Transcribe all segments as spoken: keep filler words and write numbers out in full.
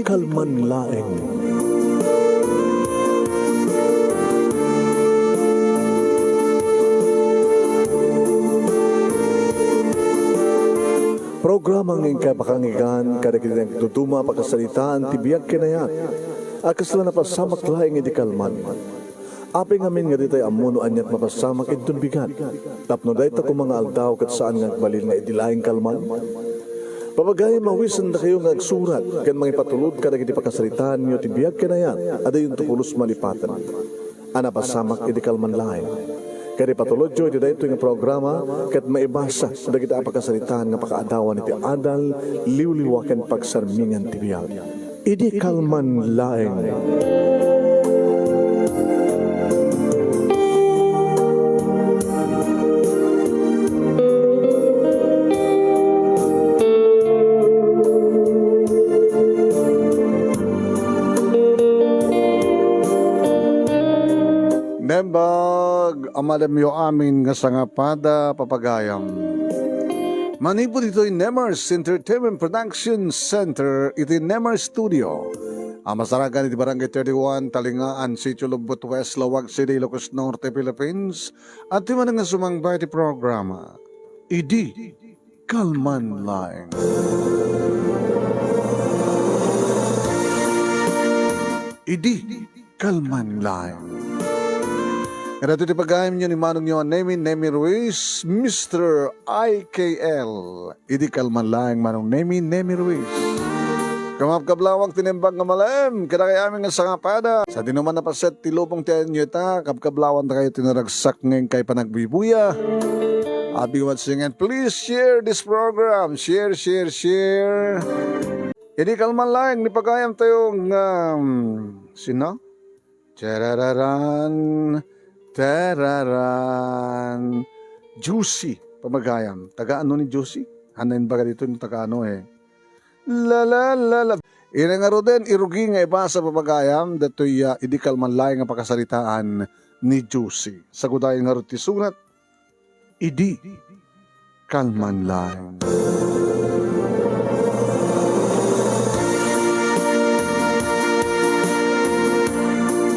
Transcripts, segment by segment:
kalman laeng. Programa nga inkay pakangigan kadagiti nagduduma a pakasaritaan ti biag ken ayat a kasla napasamak laeng idi kalman. Apay ngamin nga ditay ammo no aniat mapasamak inton bigat, tapno dayta koma nga aldaw ket saan nga agbalin nga idi laeng kalman? Papagayam, awisendakayo nga agsurat ken mangipatulod kadagiti pakasaritaanyo ti biag ken ayat a diyonto pulos malipaten a napasamak idi kalman laeng. Ket ipatulodyo iti daytoy nga programa ket maibasa dagiti a pakasaritaan nga pakaadawan iti adal, liwliwa ken pagsarmingan ti biag. Idi kalman laeng. Naimbag a malemyo amin nga sangapada, papagayam. Manipud ditoy Nemars Entertainment Production Center iti Nemars Studio a masarakan iti Barangay thirty-one, Talingaan, Sitio Lobbot West, Laoag City, Ilocos Norte, Philippines. Adtoy manen nga sumangba iti programa, Idi Kalman Laeng. Idi Kalman Laeng. Kadagitoy ti pagayamyo ni manongyo a Nemi, Nemi Ruiz, Mister I K L. Idi kalman laeng, Manong Nemi, Nemi Ruiz. Kumakablawan ti naimbag nga malem kadagiti amin nga sangapada. Sadinoman a paset ti lubong ti ayanyo ita, kabkablawantakayo ti naragsak nga inkay panagbubuya. Abi once again, please share this program. Share, share, share. Idi kalman laeng, ni pagayamtayo nga, um, sino? Tarararan, tararan. Juicy, pamagayam. Taga ano ni Juicy? Hanan baga dito yung taga ano eh. La, la, la, la. Ina nga Roden, irugi nga ibasa, pamagayam, datoy, ah, idi kalman laeng nga pakasaritaan ni Juicy. Sagudayan nga rod ti surat, Idi kalman laeng.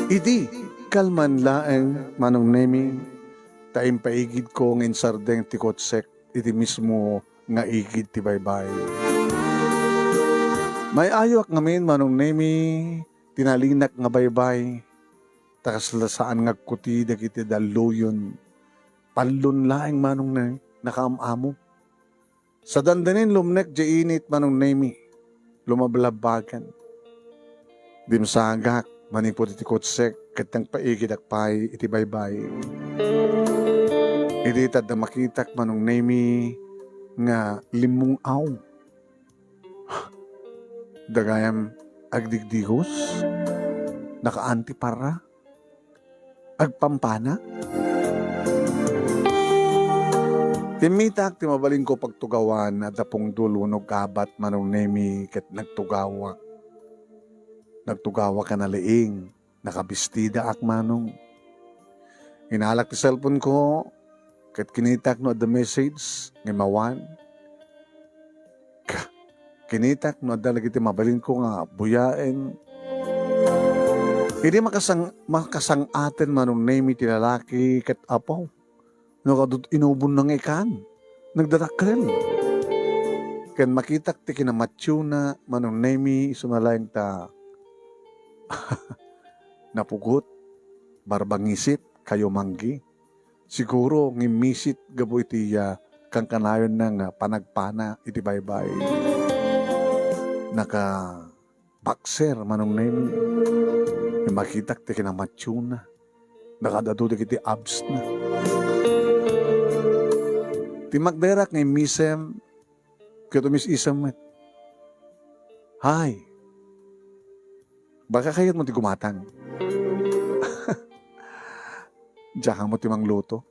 Idi kalman laeng, Manong Nemi, ta impaigidko nga insardeng ti kotsek iti mismo nga igid ti baybay. May-ayoak ngamin, Manong Nemi, ti nalinak nga baybay, ta kasla saan nga agkuti dagiti dalluyon. Pallon laeng, Manong Nemi, nakaam-amo. Sa dandanin lumnek diay init, Manong Nemi, lumablabbagan. Dimsagak manipud iti kotsek ket nagpaigidak pay iti baybay. Idi tadda makitak, Manong Nemi, nga limmung-aw. Dagayam agdigdigos, nakaantiparra, agpampana. Timmitak ti mabalinko pagtugawan, adda pungdol wenno gabat, Manong Nemi, ket nagtugawak. Nagtugawak a naliing. Nakabistidaak, Manong. Inalak ti cellphone ko, ket kinitak no adda message nga immawan. Ka-, kinitak no adda dagiti mabalinko nga buyaen. Idi makasang-, makasang-aten, Manong Nemi, ti lalaki ket apo. No kadut inubonna nga ikan, nagdadakkel. Ken makitak ti kinamationa, Manong Nemi, isuna laeng ta napugot, barbangisip, kayo manggi. Siguro ngimmisit gapu iti, ah, kankanayonna nga panagpana iti baybay. Naka- Boxer, Manong Nemi. Makitak ti kinamationa. Nakadadu dagiti abs na. Timmakderak nga immisem, ket umis-isem met. Hay! Baka kayatmo ti gumatang. Diak ammo ti mangluto.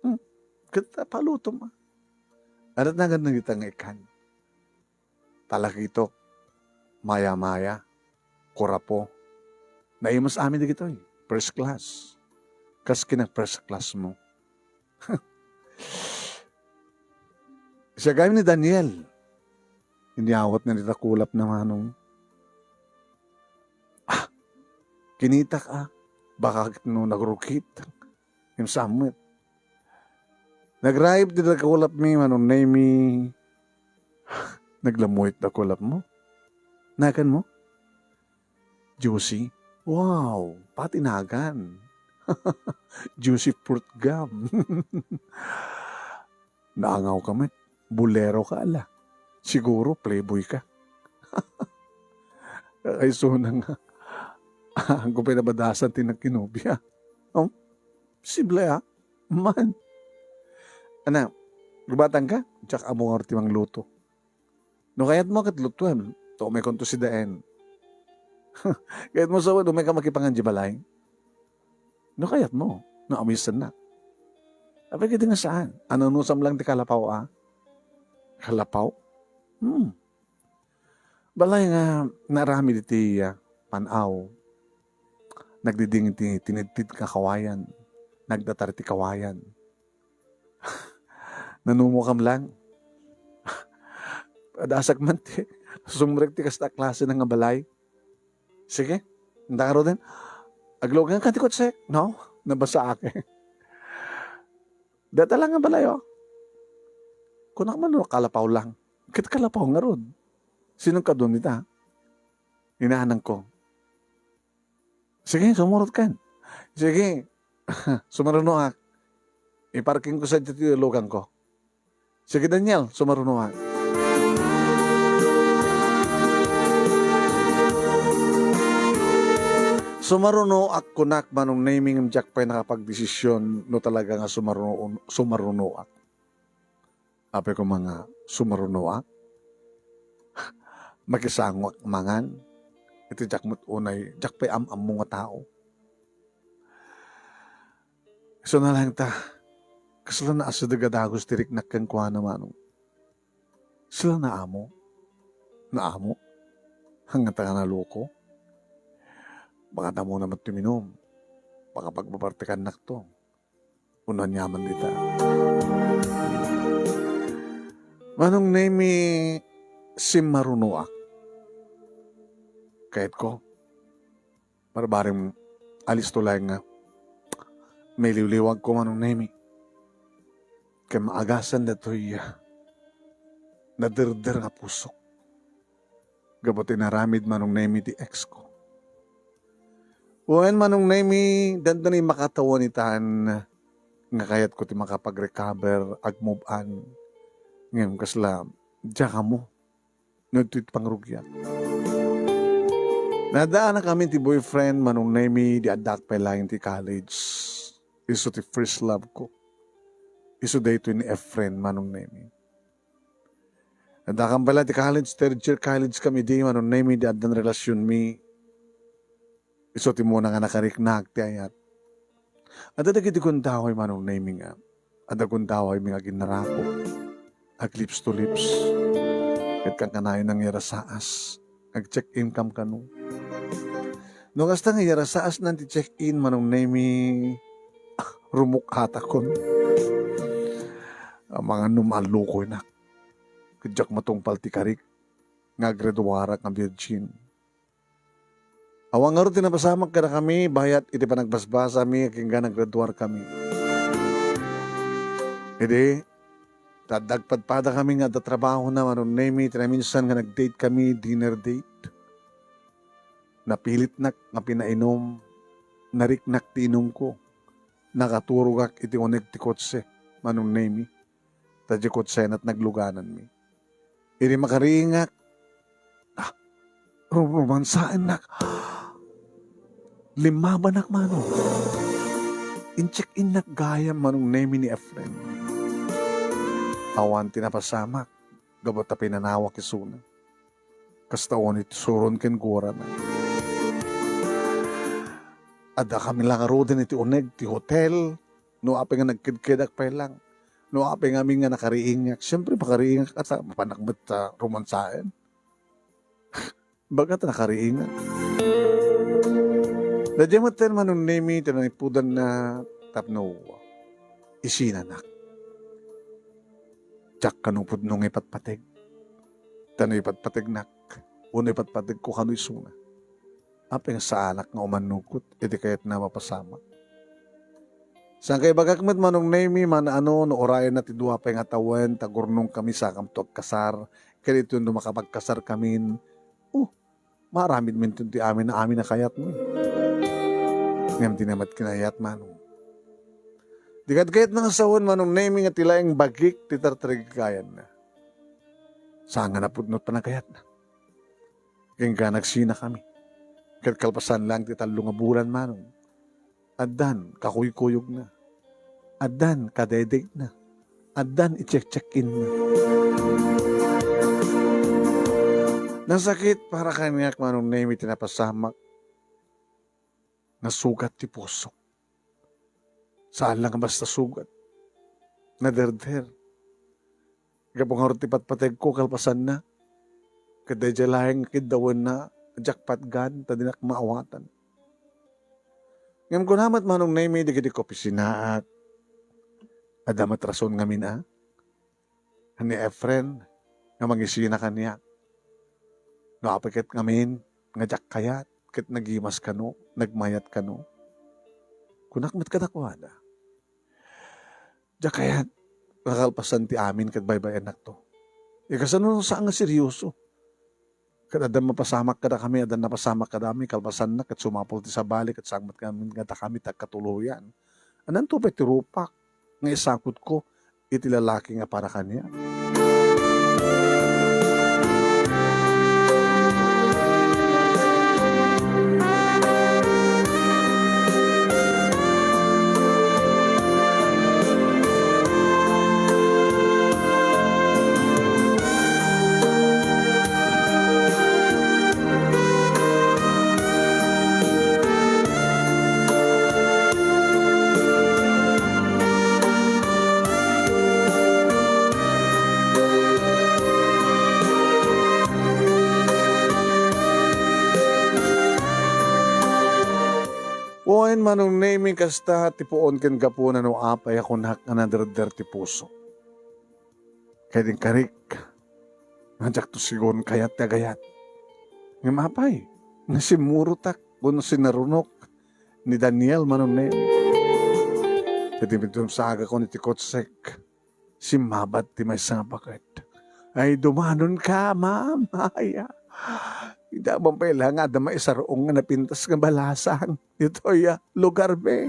Hmm. Ket palutom, ah. Adat nagan nagita nga ikan. Talakitok, maya-maya, kurapo. Naimas amin dagitoy, first class. Kas kinag-first class mo. Siya gayam ni Daniel. Inyawat na dita kulap na manong. Kinitak a, baka ket no nagrukit. Ngem saan met. Nagraib ti daga ulapmi, Manong Nemy. Naglamuit daga ulapmo. Naganmo? Juicy. Wow, pati nagan. Juicy fruit gum. Naangawka met. Bolero ka, ala. Siguro, playboy ka. Ay, isuna nga. Ang kupay nabadasan ti nagkinobia. Oh, posible, ah. Man. Ana, gubatangka? Diak ammo nga ti mangluto. No kayatmo ket lutuem, ta umaykonto sidaen. Kayatmo sa umayka makipangan di balay? No kayatmo, no amuy sennak. Apay ket nga saan? Ananusam lang ti kalapaw, a? Kalapaw? Hmm. Balay nga naaramid iti, ah, pan-aw. Nagdiding iti tinidtid nga kawayan. Nagdatar iti kawayan. Nanumokam lang. Adasak man ti sumrek ti kasta a klase nga balay. Sige, anda ngaruden. Agluganka ti kotsek, no? Nabasaak. Deta lang nga balay, oh. Kunak man, no, kalapaw lang. Ket kalapaw ngarud. Sino kadun ita? Inanangko. Sige, sumurot kan. Sige, sumarunoak. Iparkingko sa ti luganko. Sige, Daniel, sumarunoak. Sumarunoak, kunak, Manong Nemy, ngem diak pay nakapagdesisyon no talaga nga sumaruno-, sumarunoak. Apay koma nga sumarunoak? Makisangoak mangan. Iti diak met unay, diak pay am-ammo nga tao. Isuna laeng ta, kasla naasideg a dagus ti riknak kenkuana, Manong. Sila naamo. Naamo. Hangngata nga naloko. Baka damo na met ti uminum. Baka pagbabartekannakto. Uno aniaman dita. Manong Nemy, simmarunoak. Kayatko, barbarem, alisto laeng nga mailiwliwagko, Manong Nemy. Ket maagasan datoy, ah, naderder nga pusok. Gapu ti inaramid, Manong Nemy, ti ex ko. Wen, Manong Nemy, dandani makatawen itan nga kayatko ti makapag-recover, ag-move on. Ngem kasla, diak ammo no ditoy ti pangrugian. Naaddaanakami ti boyfriend, Manong Nemy, idi addaak pay laeng ti college. Isu ti first love ko. Isu daytoy ni Efren, Manong Nemy. Addakami pay laeng ti college, third year college kami idi, Manong Nemy, idi addan relasionmi. Isu ti umuna nga nakariknak ti ayat. Adda dagiti gundaway, Manong Nemy, nga adda gundawaymi nga aginnarako. Ag-lips to lips. Ket kankanayon nga iyarasaas. Ag-check-in kam kano. No kasta nga iyarasaasnan ti check-in, Manong Nemy, rumuk-atakon. Amangan no maallukoynak. Ket diak matungpal ti karik nga aggraduarak nga virgin. Awan ngarud ti napasamak kadakami, bayat iti panagbasbasami, agingga naggraduarkami. Idi, ta adda agpadpadakami nga adda trabahona, Manong Nemy, ti naminsan nga nag-date kami, dinner date. Napilitnak nga pinainum, nariknak ti inumko. Nakaturogak iti uneg ti kotse, Manong Nemy. Ta diay kotsena ti naglugananmi. Idi makariingak, ah, ru-, rumansaennak. Limmabanak, Manong. In-check-innak gayam, Manong Nemy, ni Efren. Awan ti napasamak, gapu ta pinanawak isuna. Kasta unay ti suron ken gurana. Addakami la ngaruden iti uneg ti hotel. No apay nga nagkedkedak pay lang. No apay ngamin nga nakariingak. Siyempre, makariingak ata. Mapanak met ta rumansaen. Baga ta nakariingak. Daydiay metten, Manong Nemy, ti naipudanna tapno isinanak. Diak kano pudno nga ipatpateg. Ta no ipatpategnak, wenno ipatpategko kano isuna. Apay nga saanak nga umannugot iti kayatna a mapasamak? Saan ka ibagak met, Manong Nemy, man-ano no urayenna ti dua pay nga tawen ta gurnongkami sakamto agkasar, ket iton no makapagkasarkamin, oh, maaramidminton ti amin a, amin a kayatmi. Ngem di na met kinayat, Manong. Di kad kayatna nga sawen, Manong Nemy, nga ti laeng bagik ti tartarigikayanna. Saan nga napudno ti panagkayatna. Ken ka nagsinakami. Ket kalpasan lang ti tallo nga bulan, Manong, addan kakuykuyogna. Addan kadedegna. Addan i-check-check-inna. Nasakit para kaniak, Manong Nemy, ti napasamak. Nasugat ti pusok. Saan la nga basta sugat. Naderder. Gapu ngarud ti patpategko kalpasanna, ket daydiay laeng nga kiddawenna, diak patgan ta dinak maawatan. Ngem kuna met, Manong Nemy, dagiti kaopisinaak, adda met rason ngamin a, ni Efren nga mangisina kaniak. No apay ket ngamin nga diak kayat ket nagimas kano, nagmayat kano. Kunak met kadakuada, diak kayat nga kalpasan ti amin ket baybay-annakto. Ikasano no saan nga serioso? Ket adda mapasamak kadakami, adda napasamak kadakami, kalpasanna ket sumapul ti sabali ket sangbat kami kadakami ti agkatuloyan. Ananto pay ti rupak nga isangkutko iti lalaki nga para kaniak? Wen, Manong Nemy, kasta ti puon ken gapuna no apay a kunak nga naderder ti puso. Ket inkarik nga diakto sigun kayat ti agayat. Ngem apay, nasimmurotak wenno sinarunok ni Daniel, Manong Nemy. Ket idi dumsagakon iti kotsek, simmabat ti maysa nga baket. Ay, dumanonka, ma'am. Ay, ah. Ita man pay la nga adda maisarong nga napintas nga balasang. Ditoy, ah, lugarmi.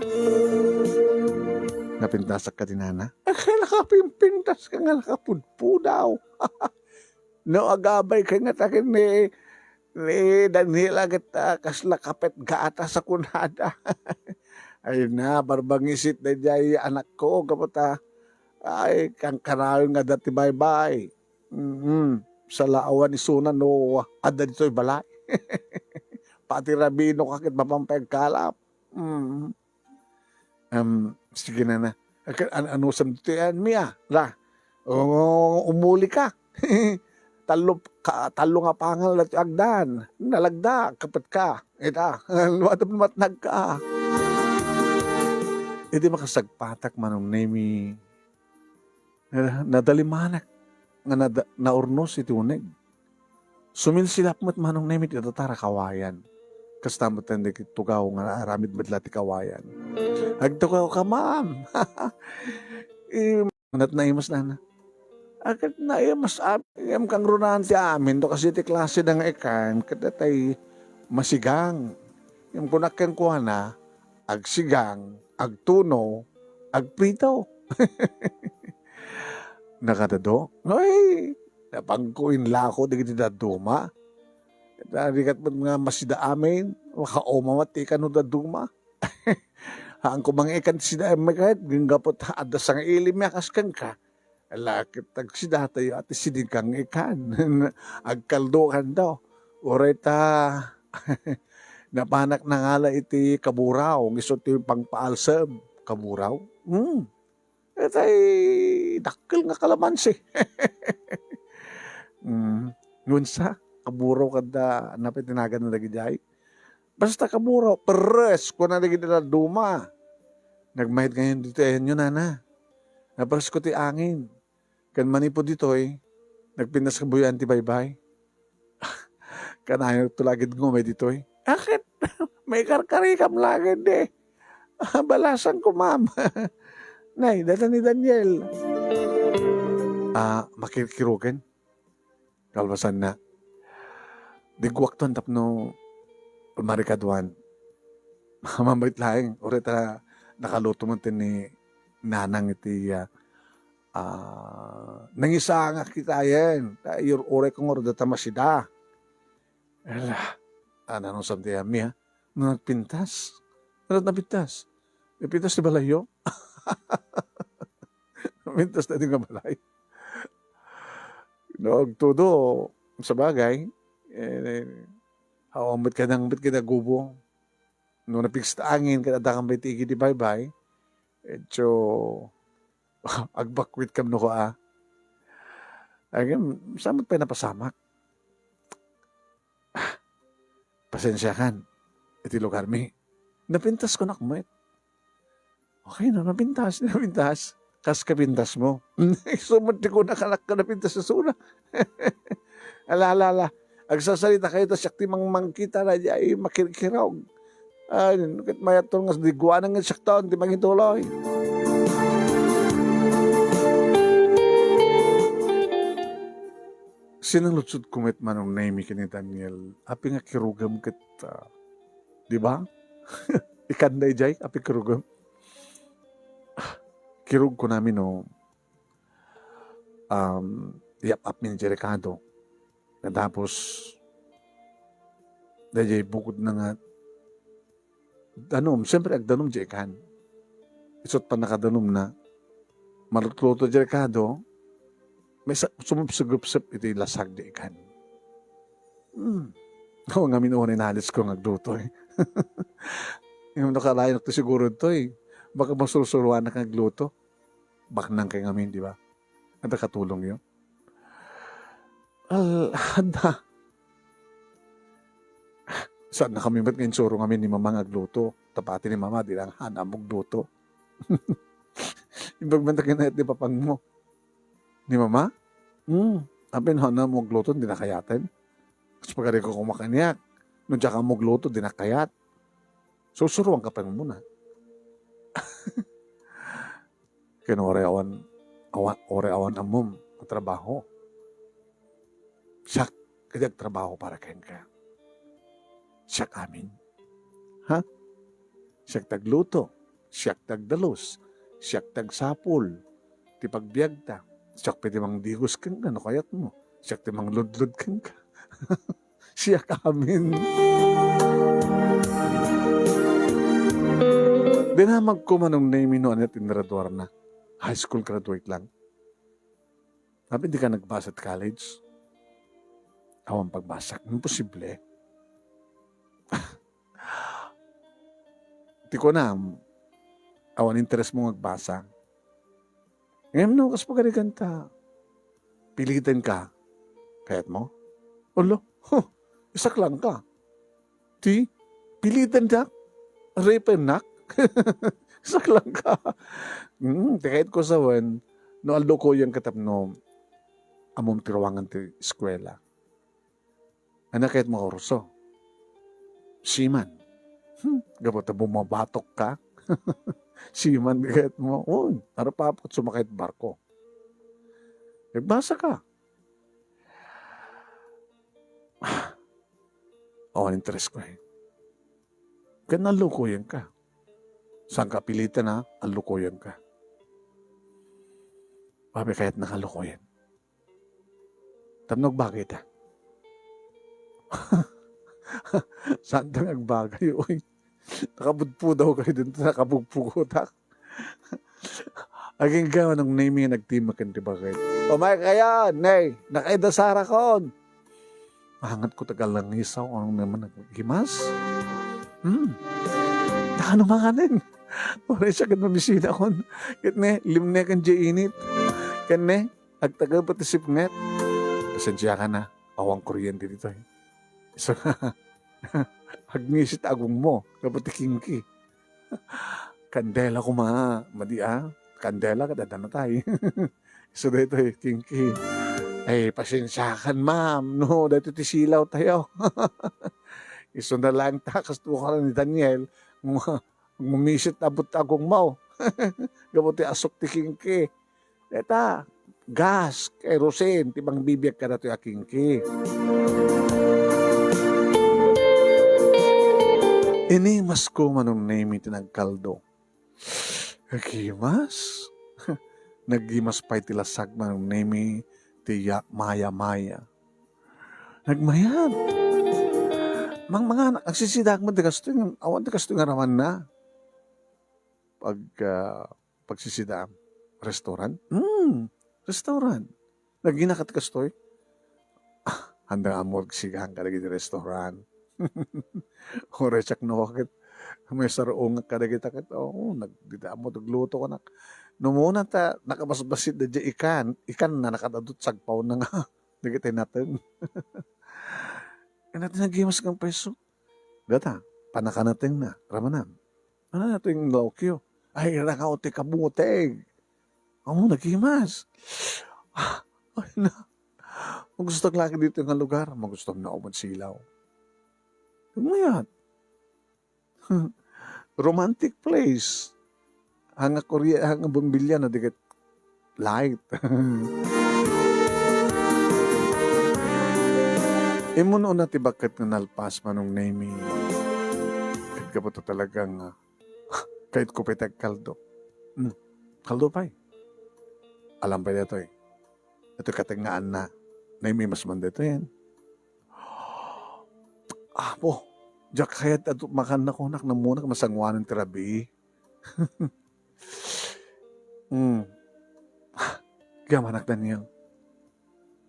Napintasak kadi, nana? Ay, nakapimpintas ka nga nakapudpudaw. No, agabay ka nga takin ni, ni Daniela ket, ah, kasla kapet gatas a kunada. Ay na, barbangisit daydiay anakko, gapu ta, ay, kankanayon nga adda ti baybay. Mm. Salaawan isuna no adda ditoy balay. Pati rabino ka ket mapan pay agkalap. Mm. Em, sige, nana. Ket an-, anusem ti anmi a? La. O, umuli ka. Tallo ka, tallo nga pangal dati agdan. Nalagda, kapet ka. Ita, lumatag matnag ka. Idi makasagpatak, Manong Nemy, eh, nadalimanak nga nada-, naurnos iti uneg. Sumilsilap met, Manong Nemy, ti datar a kawayan. Kasta met dagiti tugaw nga naaramid met la ti kawayan. Agtugaw ka, ma'am. Im-, nat naimas, nana. Akat naimas, am-, ngem kangrunaan ti amin, to kasi ti klase da nga ikan, ket datay masigang. Ngem kunak kenkuana, agsigang, agtuno, agprito. Nakadado? Ay, napangko inlako dagiti dadduma. Rigat met nga masida amin, makauma met ti ikano dadduma. Haan ko mangikan ti sida amin ket, ginggapo ta adda sangaili a kas kenka. Ala, ket agsidatayo a ti sinigang ikan. Agkaldokan daw. Uray ta napanak nangala iti kaburaw, isu ti pangpaalsem. Kaburaw? Hmm. Itay dakkel nga kalamansi. Hmm. Ngunsa, kaburaw kada, napay tinagan na dagidiay. Basta kaburaw, peres, kuna dagiti dadduma. Nagmaid ngayon ditoy ayanyo, nana. Naperes ko ti angin. Ken manipud ditoy, nagpintas kabuyan ti baybay. Kanayon to lagid nga umay ditoy. Aket, Maikarkarikam laeng idi. Balasanko, ma'am. Nay, dayta ni Daniel. Ah, makirkirugen? Kalpasanna, digguakton tapno marikaduan. Mamait laeng, uray ta nakaluto man ti ni Nanang iti, ah, ah, nangisangak kitayen. Ta iyur-uray ko nga uray data masida. Ala, ano, ano, sabi ti Ami, ha? No nagpintas? Ano napintas? Napintas ti balayyo? Napintas na di nga balay. No, agtudo, sabagay, eh, awan met kadang met kinagubo. No napigsa ti angin, ket adda kan iti igid ti baybay, etyo, agbakwitkam no kua. Agem, saan met pay napasamak? Ah, pasensiakan iti lugarmi. Napintas kunak met. Okay, no, napintas, napintas. Kas kapintas mo. Isu met ti kunak, anak, ka napintas a sura. Ala, ala, ala. Agsasarita kayo, ta siak ti mangmangkita na di ay makirkirog. Ay, ket mayat ton nga digguanan nga siak ton ti mangituloy. Sinanglutsotkon met, Manong Nemy, ken ni Daniel, apay nga kirugem ket, ah, di ba? Ikan daydiay, apay kirugem? Ah, kirugko nami no, um, yap-apmi idiay rekado. Tapos, daydiay bukodna nga danum, siyempre, agdanum diay ikan. Isu ti pannakadanumna, malutluto diay rekado, may sa-, sumupsugupsup iti lasag diay ikan. Hmm. Awan ngamin unay nalisko nga agluto, eh. Ngem no kalayonak ti siguro ditoy, baka masursuroanak nga agluto. Baknang kay ngamin, di ba? Adda katulongyo? Al-, adda. Saannakami met nga insuro ngamin ni Mama nga agluto. Ta pati ni Mama, di lang han-am mo agluto. Imbag man ta kinayat ni papangmo. Ni Mama? Hmm, apay no han-am mo agluto, di na kayaten. Kas pagari ko kumakaniak. No diak ammo agluto, di na kayat. Sursuroanka pay muna. Ken uray awan, awa-, uray awan ammom a trabaho. Siak, kadi agtrabaho para kenka. Siak amin. Ha? Siak ti agluto, siak ti agdalus, siak ti agsapul ti pagbiagta. Siak pay ti mangdigos kenka no kayatmo. Siak ti mangludlod kenka. Siak amin. Dinamagko, Manong Nemy, no ania ti inraduarna. High school graduate lang. Apay dika nagbasa ti college? Awan pagbasak. Imposible. Ti kunam, awan interes mo nga agbasa. Ngem no, kas pagarigan ta, piliten ka. Kayat mo? Ulo, huh, isaklang ka. Ti, piliten ka. Repennak. Isaklang ka. Mm, ti kayat ko sawen, no, allokoyan ka tapno, ammom ti ruangan ti eskuela. Ania kayat mo nga kurso? Seaman. Hmm, gapu ta bumabatok ka. Seaman di kayat mo. Uy, arapapot sumakay ti barko. Nagbasa ka. Awan interes ko, eh. Ken nallukoyen ka. Saan ka pilitan, ha? Allukoyen ka. Apay kayat nga allukoyen? Tapno agbagay ta. Saan ta nga agbagay, uy? Nakapudpudaw kayo dito, nakapugpugotak. Agingga, Manong Nemy, nagtimek ken ti bagay. Umay kayo, nay, nakaidasara kon. Angat ko taga langisaw, anong naman naghimas? Hmm. Ano manen? Uray siak ket mamisina kon. Ket ne, limneken diay init. Ken ne, agtagep ti sipnget. Pasensiakan, awan kuryente ditoy. So, agngisi ti agongmo, gapu ti kingki. Kandela koma, madi a. Kandela, ket adda natay. So, daytoy, kingki. Ay, pasensiakan, ma'am, no, daytoy ti silaw tayo. Isuna laeng ta, kastoy kano ni Daniel, nga, nga umisit abot ti agongmaw. Gapu ti asuk ti kingki. Deta, gas, kerosene, ti mangbibiag kadatoy a kingki. Inimasko, Manong Nemi, ti nagkaldo. Nagimas? Nagimas pay ti lasag, Manong Nemi, ti ya-, maya-maya. Nagmayat. Mang-, mga anak, agsisidaan met ti kastoy, awan ti kastoy nga ramanna. Pag, ah, pagsisidaam. Restaurant? Hmm, restaurant. Nagina ket kastoy? Ah, anda nga ammo agsigang kadagiti restaurant. Uray siak no ket may sarungak kadagita ket, oo, nag-, dita ammo agluto kanak. No muna ta, nakabasbasit da diay ikan, ikan na nakadadot sagpaw na nga. Dagiti nateng. Ania ti nagimas nga pwesto? Data, panakanateng na, ramanam. Ano na to yung laukyo? Ay, rakaw ti kabuteg. Amo, nagimas. Ah, ay na. Magusto lagi dito nga lugar. Magusto na umod silaw. Mayat. Romantic place. Hanga Korea, hanga bumbilya na diket light. Immuno na ti bakket nga nalpas, Manong Nemi. Ket gapu ta talagang, ah, kayatko pay ti agkaldo. Hmm. Kaldo pay. Alam pay daytoy. Ito katengngaanna. Naimimas man daytoy, yan. Apo, diak kayat adu-, makanna kunak, nammunak masangoanan ti rabii. Hmm. Agyamanak, Daniel.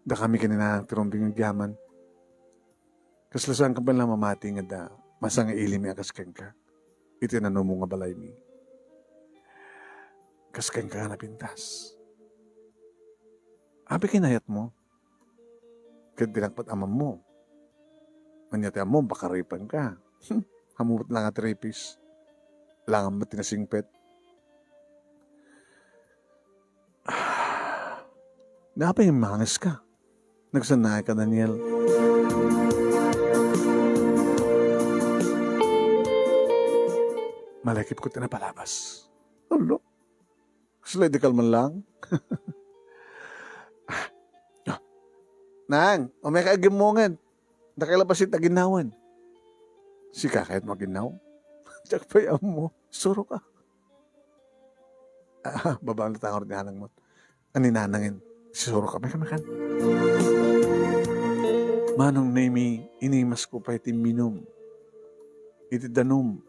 Dakami ken ni nanang ti rumbeng nga agyaman. Kasla saanka pay la mamati nga adda masangailimi a kas kenka iti nanumo nga balaymi. Kas kenka nga napintas. Apay kinayatmo? Ket dinak met ammom. Ania ti ammom, bakaripenka. Ammom met la nga three piece. Alangan met ti nasingpet. Napay mangeska? Nagsannayka, Daniel. Malakipko ti napalabas. Alo? Kasla idi kalman lang? Ah. Nang, umay ka agimmongen. Dakay la bassit a ginnawen. Sika kayat maginnaw? Diak pay ammo. Suroka. Ah, babaan ti tangor ni nanangmo. Ani nanangen, sisuro ka, "Mekan, mekan." Manong Nemi, inimasko pay ti minum. Iti danum.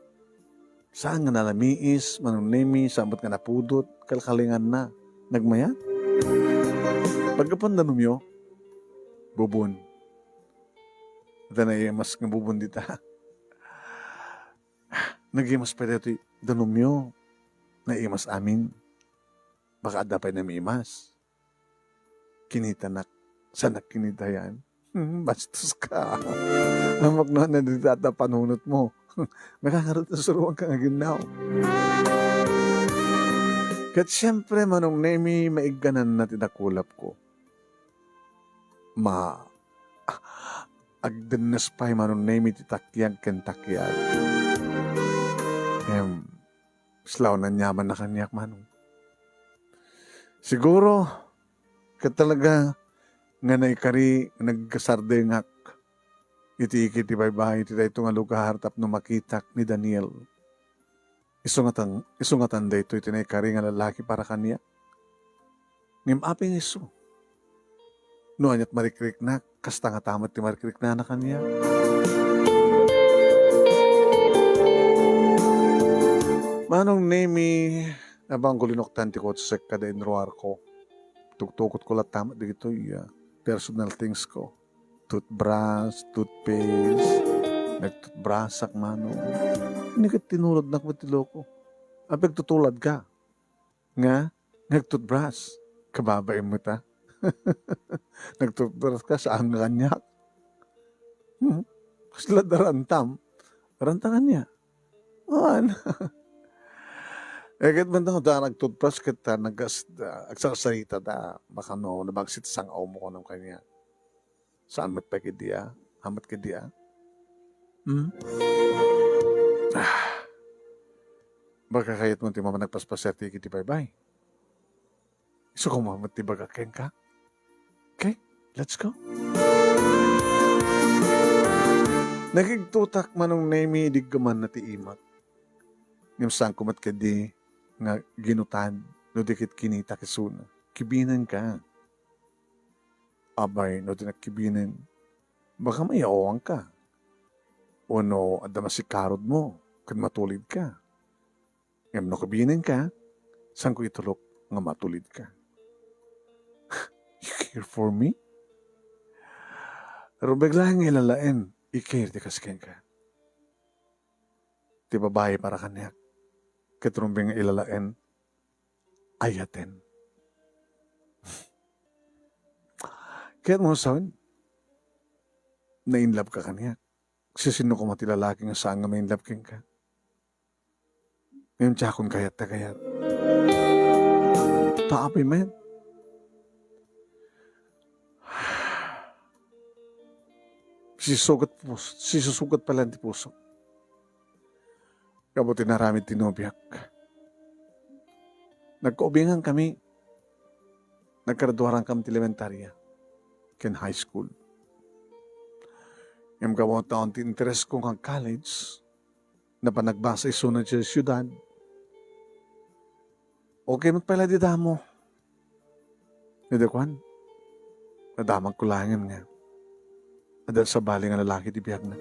Saan nga nalamiis, Manong Nemi, saan met nga napudot, kalkalinganna. Nagmayat? Paggapuan danumyo, bubon. Ita naimas nga bubon dita. Nagimas pay daytoy danumyo. Naimas amin. Baka adda pay namimas. Kinitanak. Saanak kinitayan. Hmm, bastos ka. Amak no, nadita ta panunot mo. Makangarot na suruan ka nga ginnaw. Ket siempre, Manong Nemi, maiggananna ti nakulap ko. Ma-, agdennes pay, Manong Nemi, ti takiag ken takiag. Em, Islaw, nanyaman na kaniak, Manong. Siguro, ket talaga nga naikari, nagkasardengak iti iki ti baybay iti daytoy nga lugar tapno makitak ni Daniel. Isu ngatan, isu ngatan daytoy ti naikari nga lalaki para kaniak. Ngem apay nga isu? No aniat marikriknak, kasta ngata met ti marikriknana kaniak. Manong Nemi, nabangko linuktan ti kotsek kada inruarko. Tuktukotko latta met dagitoy, ah, personal things ko. Toothbrush, toothpaste, nagtoothbrushak, Manong. Ni ket tinulodnak met ti loko. Apay agtutuladka? Nga, nga agtoothbrush. Kababain met, ah. Nagtoothbrush ka, saan nga kaniak? Hmm? Kasla da rantam. Ranta kaniak. Awan. Eh, ket man daw, da nagtoothbrush, ket, ah, nagas-, ah, agsarsarita da. Baka no, nabagsit sang-aw mo, kunam kaniak. Saan met pay kadi, ah? Hamat kadi, ah? Hmm? Ah. Baka kayatmo ti mapan agpaspasiar ti ikit ti baybay. Isu koma met ti ibagak kenka. Okay, let's go. Nakigtotak, Manong Nemy, idi iggamanna ti imak. Ngem saanko met ketdi nga ginutad no di ket kinitak isuna. Kibinenka. Abay, no di nak kibinen, baka mayawanka. Wenno adda masikarudmo ket matulidka. Ngem no kibinenka, saanko itulok nga matulidka. You care for me? Rumbeng laeng nga ilalaen, i-care ti kas kenka. Ti babai para kaniak, ket rumbeng nga ilalaen, ayaten. Kayatmo sawen, na-in love ka kaniak. Siasino koma ti lalaki nga saan nga ma-in love kenka? Ngem diakon kayat ta kayat. Ta apay met. Sisugat pus-, sisusugat pay laeng ti puso. Gapu ti naramid ti nobiak. Nagkaubingan kami. Naggraduaran kami ti elementarya ken high school. Ngem gapu ta awan ti interes ko nga college, napan nagbasa isuna idiay siudad. Okay met pay la di damo. Idi kuan, nadamagko laengen nga adda sabali nga lalaki ti biagna.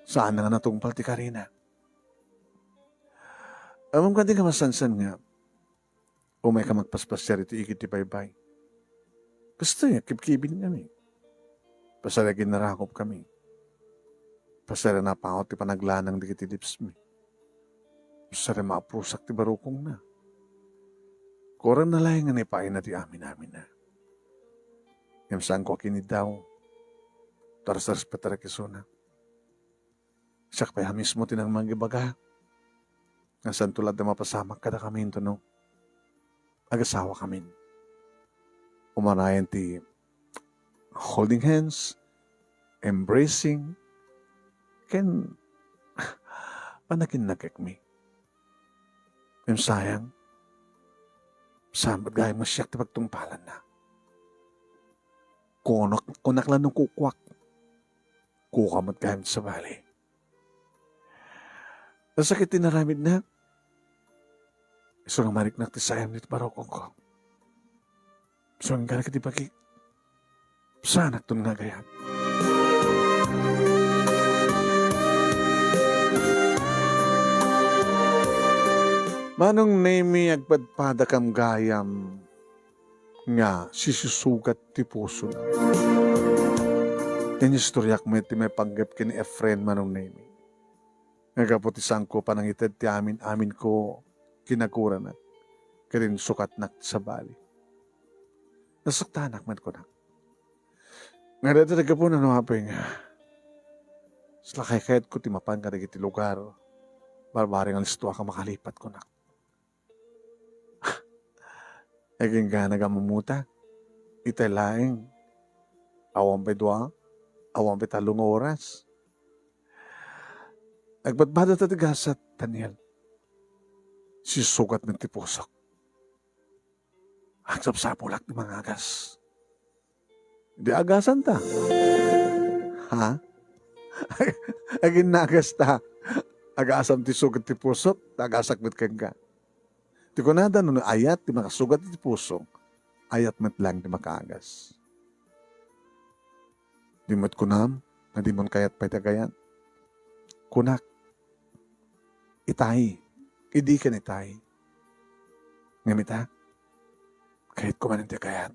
Saanna nga natungpal ti karina. Ammom kadi nga masansan nga umayka agpaspasiar iti ikit ti baybay. Kastoy, agkibkibin kami. Pasar a ginnarakop kami. Pasar a napaut ti panaglanang dagiti lips mi. Pasar a maaprusak ti barukongna. Kuarang na laeng nga naipaayna ti amin-aminna. Ngem saanko a kiniddaw. Tarsarespetarek isuna. Siak pay a mismo ti nangibaga nga saanto la adda mapasamak kadakami intono agasawakamin. Umanayen ti holding hands, embracing, ken panakinnakekmi. Ngem sayang, saan met gayam nga siak ti pagtungpalanna. Kunak, kunak la no kukuak. Kuka met gayam ti sabali. Nasakit ti naramidna. Isu nga mariknak ti sayang iti barukongko. Isu nga inka dagiti bagik. Saanakton nga agayat. Manong Nemy, agpadpadakam gayam nga sisusugat ti pusona. Inistoriak met ti maipanggep ken ni Efren, Manong Nemy. Nga gapu ti saanko panangited ti amin-aminko, kinaguranak, ket insukatnak ti sabali. Nasaktanak met kunak. Nga dayta ti gapuna no apay nga, sla kaykayatko ti mapan kadagiti lugar, barbareng alistoak a makalipat kunak. Agingga nga ammomota, itay laeng, awan pay dua, awan pay tallo nga oras. Agpadpadata ti gasat, Daniel. Sisugat met ti pusok. Agsapsapulak ti mangagas. Di agasanta. Ha? Aginnagasta. Agasam ti sugat ti pusok, ta agasak met kenka. Ti kunada, no ayat ti makasugat iti puso, ayat met laeng ti makaagas. Di met kunam, nga dimon kayat pay ti agayat. Kunak, itay, idi ken itay. Ngem ita, kayatko manen ti agayat.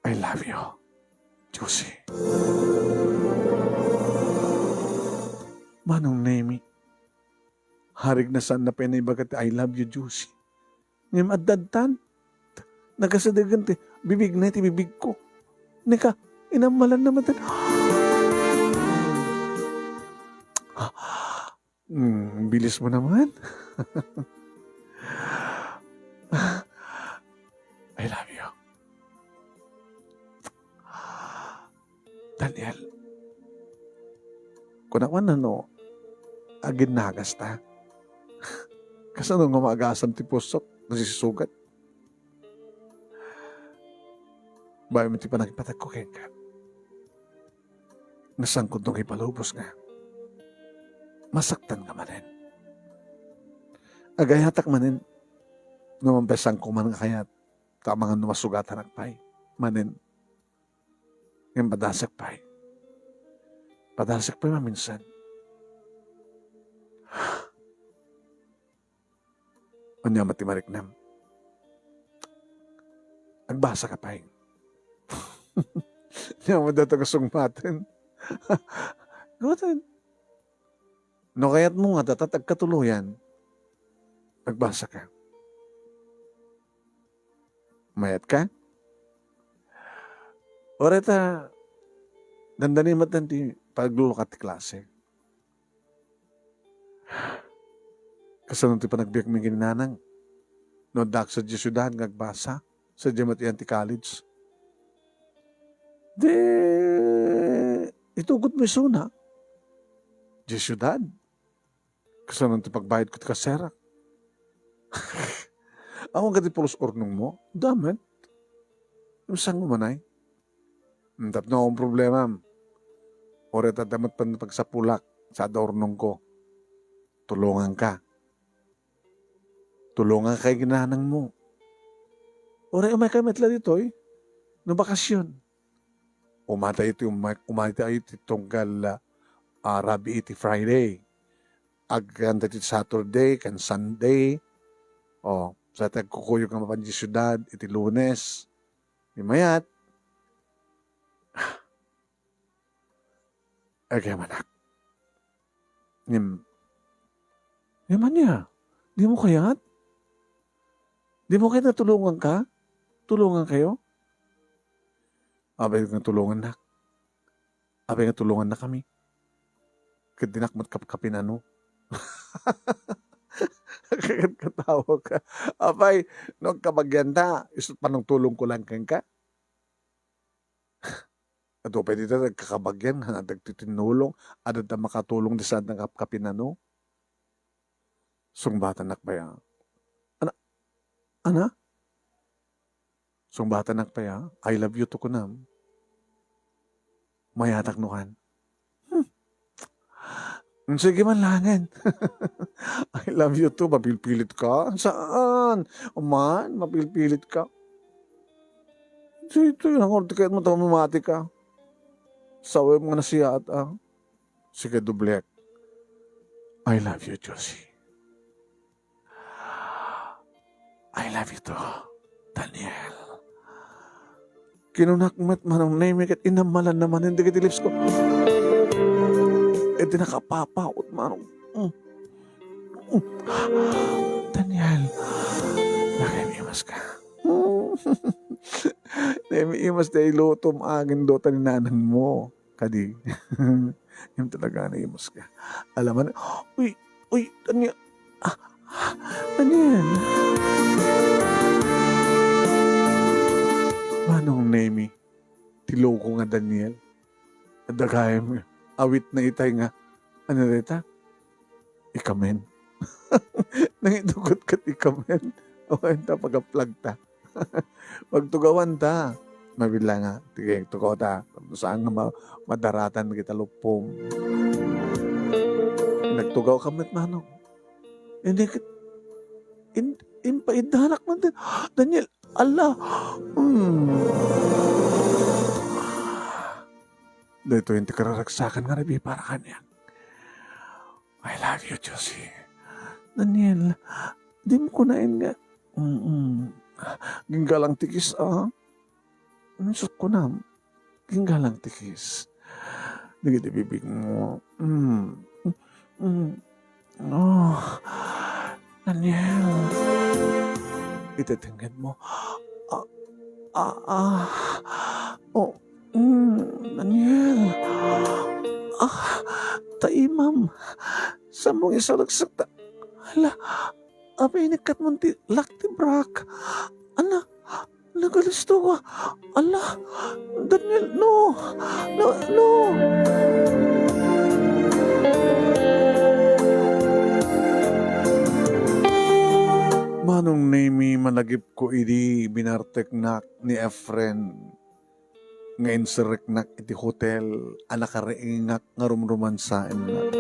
I love you, Josie. Manong Nemy, harig na saan na pay naibaga ti "I love you, Josie." Ngem adda addan, nagasadegen ti bibigna iti bibigko. Neka, inammalanna met. Hmm, bilis mo naman. I love you. Del. Kunak man no, aginnagasta. Kasano nga maagasam ti pusok, nasisugat? Bayo met ti panangipatagko kenka. Nga sangkudno nga ipalubos nga, masaktan ka manen. Agayatak manen, no mampesangko man nga kayat, ta amangan no masugatanak pay. Manen, ngem padasek pay. Padasek pay maminsan. Ania met ti mariknam? Agbasa ka pay. Ania met dayta nga sungbaten? Gawten. No kayatmo nga dayta ti agkatuloyan, agbasa ka. Mayat ka? Uray ta, dandani met ti paglulukat ti klase. Kasano ti panagbiagmi ken ni nanang? No addaak sadiay siudad nga agbasa, sadiay met iyan ti college. Di, itugotmo isuna. Diay siudad. Kasano ti pagbayadko ti kaserak? Awan kadi pulos urnongmo? Damet. Imsan mo manay. Tapno ang problema. Uray ta damet pan pagsapulak, sa adda urnongko. Tulonganka. Tulonganka ken ni nanangmo. Uray umayka met la ditoy. No bakasyon. Umatayo ti umay-, umatayo ti tunggal, ah, Rabii ti Friday. Agkanta ti Saturday ken Sunday. O, sa ti agkukuyog nga mapan ti siudad iti Lunes. Di mayat. Agyamanak. Ngem, ngem ania? Dimo kayat? Dimo kayat nga tulonganka? Tulongankayo? Apay nga tulongannak. Apay nga tulongannakami. Ket dinak met kapkapinano. Ket katawa ka. Apay, no agkabagianta, isu't panangtulongko laeng kenka? Adu pay dita agkakabagian nga dagiti tinnulong, adda makatulong di saan nga kapkapinano. Sungbatannak pay a. Ana? Ana? Sungbatannak pay a, "I love you too," kunam. Mayatak no kan. Hmm. Sige man langen. "I love you too," mapilpilit ka? Saan? Man, mapilpilit ka? Dito yung hangor tiket mo, tama mamati ka. Sawi mo nga nasiyaat, ah. Sige, dublek. "I love you, Josie." "I love you too, Daniel." Kinunak met, Manong Nemi, ket inamalan na manen dagiti lips ko. Iti nakapapaut, Manong. Mm. Mm. "Daniel, nakaimas ka." "Nemi, imas ti ilutom, agin dota ni nanang mo." Kadi. Yung talaga na imus ka. Alam mo na, uy, uy, Daniel. Ah, Daniel. Manong Nemi, ti loko nga Daniel. Adda gayam, awit na itay nga, ano dita? Ikamen. Nangitugot kat ikamen. O, enta pagaplag ta. Magtugawan ta. Mabila nga. Sige, tugaw ta. Saan nga ma-, madaratan kita lupom. Nagtugaw ka met, Manong. Hindi ka, in, in, paiddanak man din. Daniel, ala. Hmm. Dito yung tikararagsakan nga rabi para kanya. "I love you, Josie." "Daniel, di mo kunain nga." "Mm-mm. Ginggalang ti kiss, ah." "Unsay kunam? Ginggalang ti kiss." "Dagiti bibig mo." "Mm. Mm. Oh, Daniel." "Iti tengnged mo." "Ah, ah, ah. Oh, mm, Daniel. Ah, ta imam. Sammong isaragsak ta. Hala, apay inikkat mo ti lak ti brak. Ana, Nagalisto ka. Ala, Daniel, no. No, no. Manong Nemi, managipko idi binarteknak ni Efren nga inserreknak iti hotel a nakariingak nga rumrumansaenna.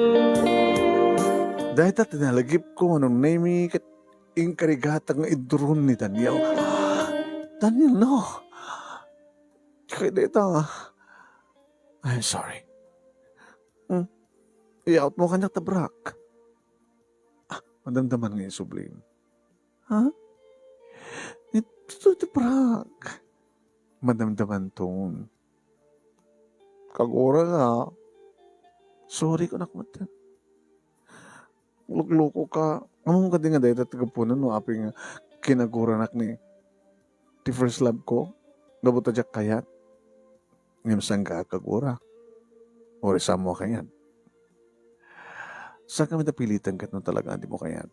Dayta ti nalagipko, Manong Nemi, ket inkarigatak nga iduron ni Daniel. Daniel, no. Kay dayta, I'm sorry. Hmm. Iyaot mo kaniak ta brak. Ah, madamdaman nga insublim. Ha? Ito ti brak. Madamdaman ton. Kagura ka. Sorry kunak met. Lukluko ka. Ammom kadi nga dayta ti gapunan no apay nga kinaguranak ni ti first love ko? Gapu ta diak kayat. Ngem saan ka kagura? Uray saan mo kayat? Saan kami ta piliten ket no talaga di mo kayat?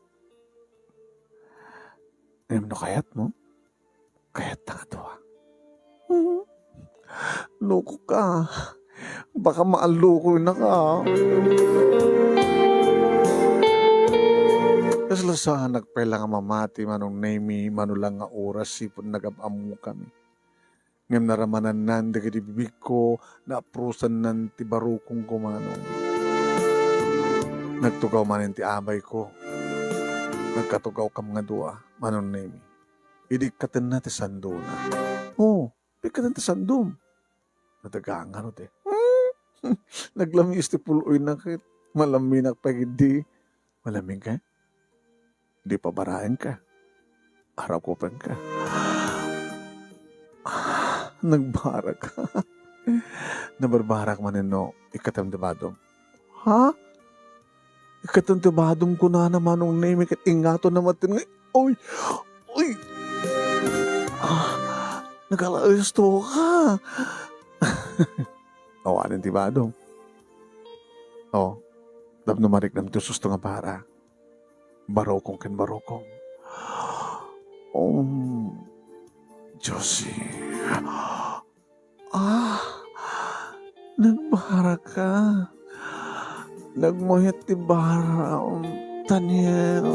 Ngem no kayat mo, kayat ta nga dua. Mhm. Loko ka. Baka maallukoy na ka. Kasla saanak pay la nga mamati, Manong Nemi, mano lang nga oras sipud nagab-ammo kami. Ngem naramanannan dagiti bibigko, naaprusannan ti barukongko, Manong. Nagtugaw manen ti abayko. Nagkatugawkam nga dua, Manong Nemi. Idi ikkatenna ti sandona. Oh, pikkaten ti sandom. Nadagangan ti. Naglamiis ti pul-oyna ket malaminak pay ketdi. Malamiingka? Di pabaraenka. Arakupenka. Nagbarak. Nabarbarak manen no ikkatem ti badom. Ha? Ikkatem ti badom kunana, Manong Nemi, ket ingaton na maten nga, oy! Oy! Ah, nagalaesto ka. Awanen ti badom. Oh, tapno mariknam ti susto nga bara. Barukong ken barukong. Um, Josie. Ah, nagbarak ka. Nagmayat ti bara, um, Daniel.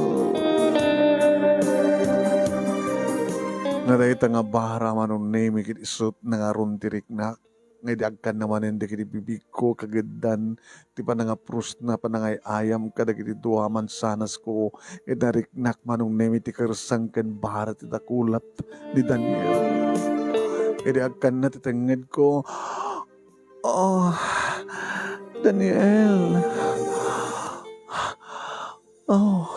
Nga dayta nga bara, Manong Nemi, ket isut' nangaron ti riknak. Nga idi agkanna manen dagiti bibigko, kageddan ti panangaprusna, panangay-ayam kadagiti dua a mansanasko, ket nariknak, Manong Nemi, ti kersang ken bara ti dakulap ni Daniel. Idi agkanna ti tengngedko, "Oh, Daniel." Oh,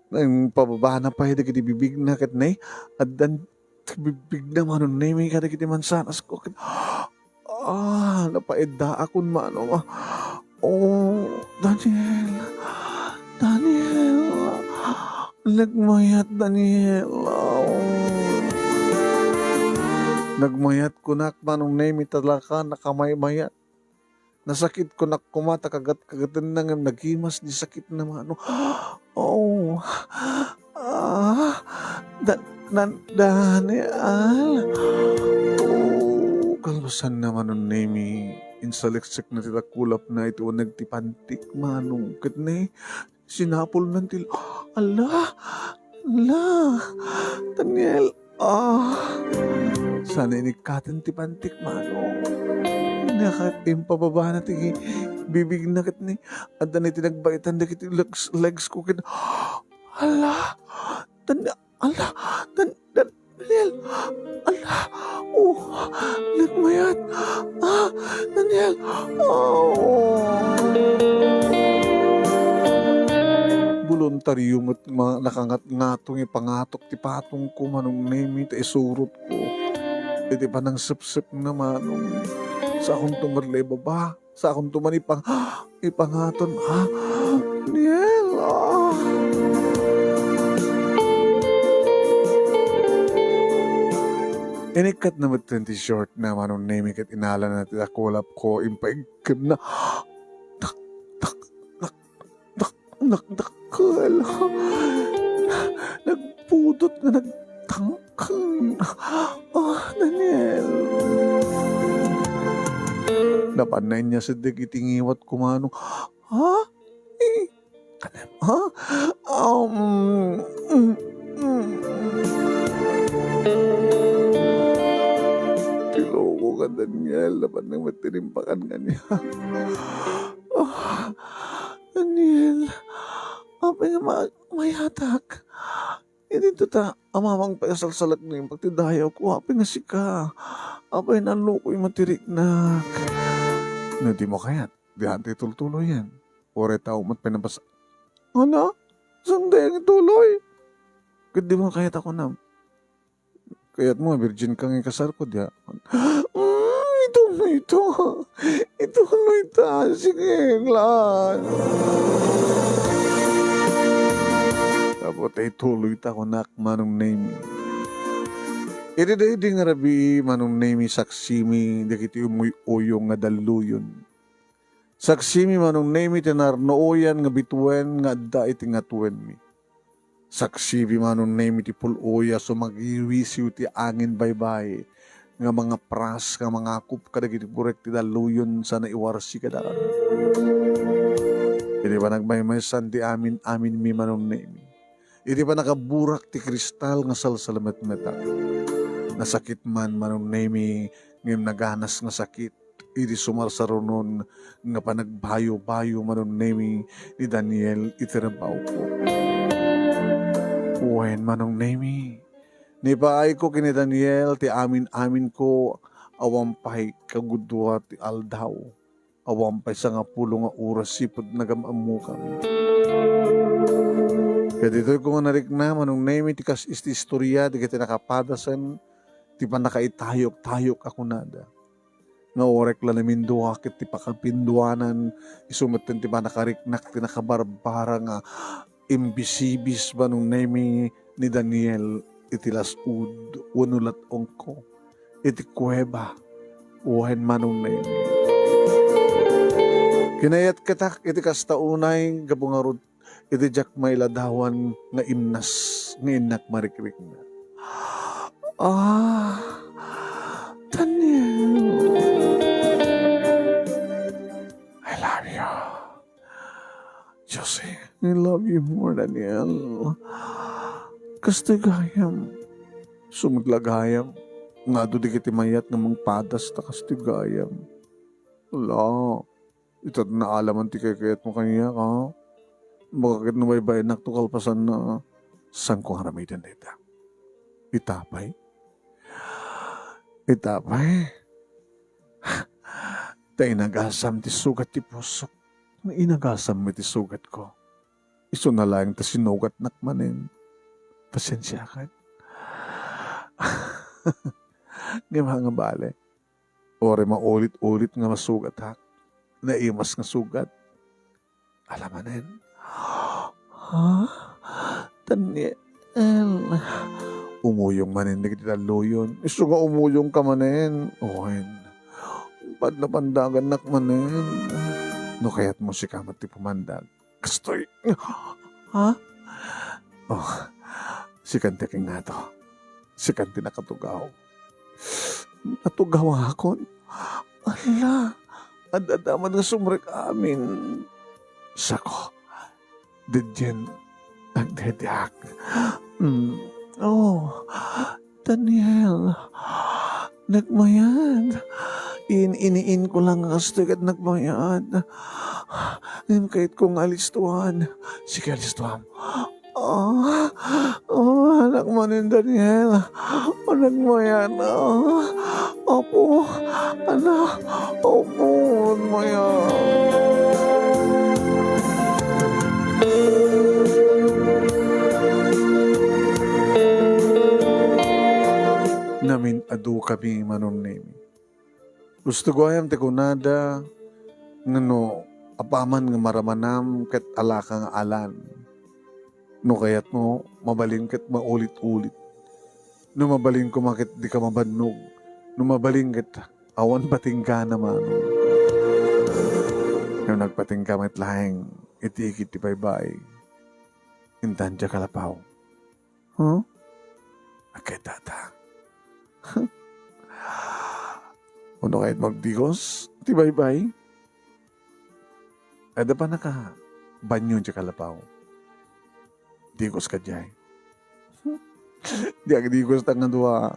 nagpababana pay dagiti bibigna ket ne, addan ti bibigna, Manong Nemi, kadagiti mansanasko ket, ah, napaiddaakon, Manong. Oh, Daniel. Daniel. Nagmayat, Daniel. Oh. Nagmayat kunak, Manong Nemi, talaga nakamaymayat. Nasakit kunak koma ta kagat-kagatenna ngem nagimas ti sakitna, Manong. Oh. Ah, Da-, Dan-, Daniel. Oh, kalpasanna, Manong Nemi, insaliksikna ti dakulapna iti uneg ti pantik, Manong. Ket ne, sinapulnan ti, ala, ala, Daniel. Ah, saan inikkaten ti pantik, Manong. Nia ket impababana ti bibigna ket ne, addan iti nagbaitan dagiti legs, legs ko ket, ala, Dan-, ala, Dan-, Daniel, ala, oh, nagmayat, ah, Daniel, oh. Boluntario met ma-, nakangatngatong ipangatok ti patongko, Manong Nemi, ta isurotko iti panangsepsepna, Manong. Sakonto met la ibaba, sakonto man ipang-, ipangaton, ha? Daniel, ah. Inikkatna metten ti shortna, Manong Nemi, ket inalana ti dakulapko, impaikkemna. Tak, tak, nak, nak, dakkel. Nagpudot nga nagtangken. Nainyasid dagiti ngiwatko, Manong. Ha? Eh, kanem, ha? Um, mm, mm. Ti loko ka, Daniel, napan nang matirimpakan kaniak. Ah, Daniel, apay nga ma-, mayatak? Idinto ta, amamang pay a salsalakneng pagtidayawko, apay nga sika? Apay nga naloko ti matiriknak? No dimo kayat, dian ti tultuloyen. Uray tao met pay nabasa. Ano? Saan dayang ituloy? Ket dimo kayat a kunam. Kayatmo, virgin ka nga ikasarko, dia? Mm, ituloy ita. Ituloy ita. Sige, lan. Tapos ituloy ta kunak, Manong Nemi. Idi daydi nga rabii, Manong Nemi, saksimi dagiti umuy-uyong nga dalluyon. Saksimi, Manong Nemi, ti narnuoyan nga bituen nga adda iti ngatuenmi. Saksimi, Manong Nemi, ti pul-oy a sumagiwisiw ti angin baybay nga mangapras nga mangakop kadagiti burek ti dalluyon sa naiwarsi kadakami. Iti panagmaymaysan ti amin-aminmi, Manong Nemi. Iti pannakaburak ti kristal nga salsalmetmetak. Nasakit man, Manong Nemi, ngem naganas nga sakit iti sumarsarunon nga panagbayo-bayo, Manong Nemi, ni Daniel iti trabahoko. Wen, Manong Nemi, nipaayko ken ni Daniel ti amin-aminko awan pay kagudua ti aldaw, awan pay sangapulo nga oras sipud nagam-ammokami. Ket ditoyko nga narikna, Manong Nemi, ti kas iti istoria dagiti nakapadasen ti pannakaitayok-tayok a kunada. Nga uray la namindua ket ti pakapinduanan, isu metten ti pannakariknak ti nakabarbara nga imbisibis, Manong Nemi, ni Daniel iti las-ud wenno lat-ongko iti kuweba. Wen, Manong Nemi. Kinayatketak iti kasta unay gapu ngarud iti diak mailadawan nga imnas nga innak marikrikna. Ah, Daniel. I love you. Josie, I love you more, Daniel. Kastoy gayam. Sumagla gayam. Nga adu dagiti mayat nga mangpadas ta kastoy gayam. Ala, ita ti naalaman ti kaykayatmo kaniak, ha? Baka ket no baybay-ennak to kalpasanna, saanko nga aramiden dayta? Ita pay? Ita pay? Ta inagasam ti sugat ti pusok, nga inagasam met ti sugatko. Isuna laeng ta sinugatnak manen. Pasiensiakan. Ngem haan nga bale, uray maulit-ulit nga masugatak, naimas nga sugat. Ala manen. Ha? Daniel. Umuyong manen dagiti dalluyon. Isu nga umuyongka manen. Wen. Pandapandagannak manen. No kayatmo, sika met ti pumandag. Kastoy. Ha? Oh, sikan ti kingato. Sikan ti nakatugaw. Natugawakon. Ala, ad-adda man nga sumrek amin. Sako, didien agdediak. Mm. Oh, Daniel, nagmayat. In-iniin ko lang nga kastoy ket nagmayat. Ngem kayatko nga alistuan. Sige, alistuam. Ah, ah, anak manen, Daniel. Anak mayan, ah. Apo, anak, apo, anak mayan. Namin-adu kami, Manong Nemi. Gusto gayam ti kunada nga no apaman nga maramanam ket alaka nga alan. No kayatmo, mabalin ket maulit-ulit. No mabalin koma ket dika mabannog. No mabalin ket awan patinggana, Manong. No nagpatingga met laeng iti igid ti baybay, intan diak a lapaw. Huh? Agkayatdata. Wenno kayat magdigos? ti baybay. Adda pannakabanio ti kalapaw. Digos kadiay. Di agdigos ta nga dua.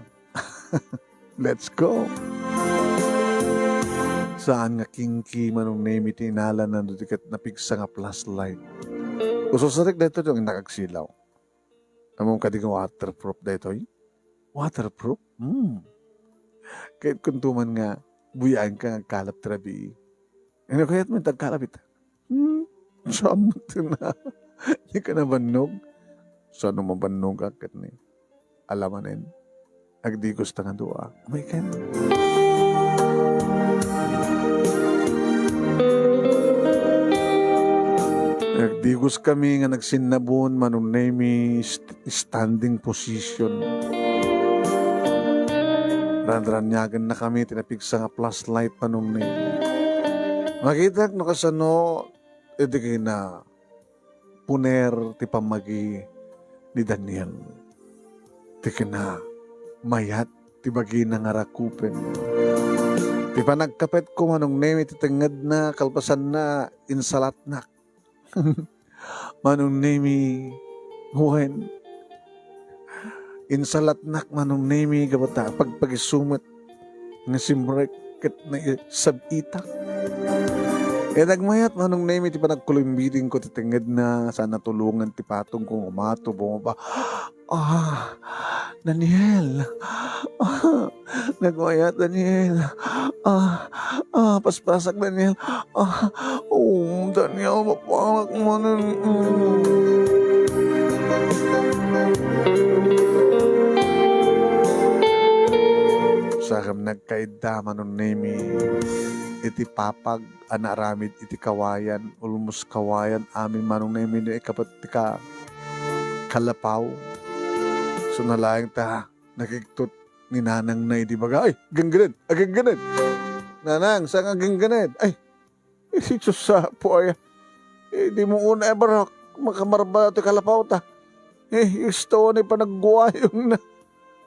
Let's go. Saan nga kinki, Manong Nemi, ti inalana no di ket napigsa nga flashlight? Ususarik daytoy ti nakagsilaw. Ammom kadi nga waterproof daytoy? Waterproof? Hmm. Ket kunto man nga buyaenka nga agkalap ti rabii. Ano kayat mo agkalap ita? Hmm. Saan mo tina? Di ka nabannog? Saan mo mabannogak ket ni? Alamanen. Agdigos ta nga dua. Umaykan. Agdigos kami nga nagsinnabon, Manong Nemi, st-, standing position. Ranraniaganna kami ti napigsa nga flashlight, Manong Nemi. Makitak no kasano, iti kina puner ti pammagi ni Daniel. Ti kina mayat ti bagina nga rakupen. Ti panagkapetko, Manong Nemi, ti tengngedna, kalpasanna, insalatnak. Manong Nemi, wen, insalatnak, Manong Nemi, gapu ta pagpagisu met nga simrek ket naisab-itak. Ket nagmayat, Manong Nemi, ti panagkulimbitingko ti tengngedna, saan natulongan ti patongko nga umato, bumaba. Ah, Daniel. Ah, nagmayat, Daniel. Ah, ah, paspasak, Daniel. Ah, oh, Daniel, maparak manen. Mm. Sakam nagkaidda, Manong Nemi, iti papag a naaramid iti kawayan, ulmos kawayan, amin, Manong Nemi, no ikapet ti ka-, kalapaw. So, nalaeng ta, nakigtot ni nanangna idi baga, "Ay, gangganed, agangganed! Nanang, saan nga gangganed? Ay, eh, si Diyos sa apo, ay, eh, di mo una, eh, barok, makamarba ti kalapaw ta. Eh, gusto ni panagguayong na."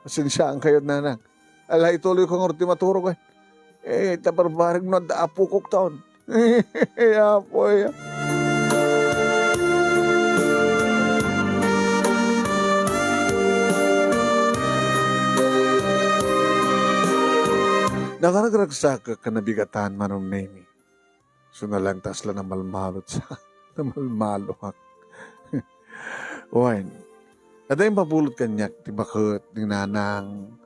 Pasensiaan kayo, nanang. Ala, ituloy ko ngarud ti maturog, eh. Eh, ta barbareng no adda apokok taon. Apo, ya. Nakaragragsak ken nabigatan, Manong Nemi. Suna lang ta asla namalmalot sa, namalmaloak. Wen, adda impabulot kaniak ti baket ni nanang,